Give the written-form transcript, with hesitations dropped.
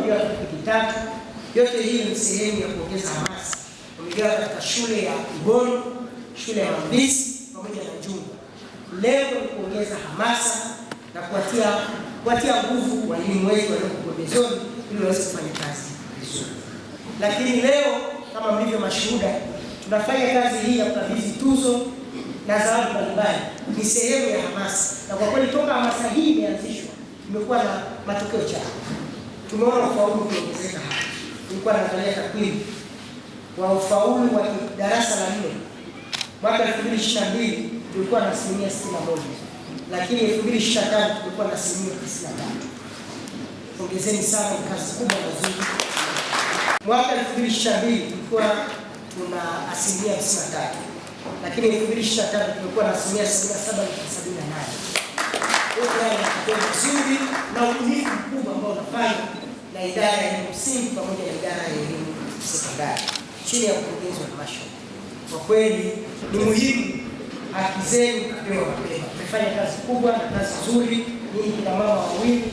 Wamegawa pikipiki 3. Yote hii ni sehemu ya kuongeza hamasa. Wamegawa katika shule ya Ibondo, shule ya Mambisi pamoja na Njungu. Lengo ni kuongeza hamasa na kuwatia nguvu walimu wetu walioko pembezoni ili waweze kufanya kazi vizuri. Lakini leo kama mlivyo mashuhuda, tunafanya kazi hii ya kukabidhi tuzo na zawadi mbalimbali, ni sehemu ya hamasa, na kwa kweli toka hamasa hii imeanzishwa imekuwa na matokeo chanya. Tumeona ufaulu ukiongezeka hapa. Nilikuwa naangalia takwimu wa ufaulu wa darasa la 4 mwaka 2022 tulikuwa na asilimia 61, lakini 2025 tulikuwa na asilimia 93. Hongereni sana, ni kazi kubwa na nzuri. Mwaka 2022 tulikuwa tuna asilimia 53, lakini 2025 tulikuwa na asilimia 77.78. Yote haya ni matokeo mazuri na ubunifu mkubwa ambao unafanywa na idara ya elimu msingi pamoja na idara ya elimu sekondari chini ya mkurugenzi wa halmashauri. Kwa kweli ni muhimu haki zenu kupewa mapema. Mmefanya kazi kubwa na kazi nzuri, nyinyi kina mama wawili.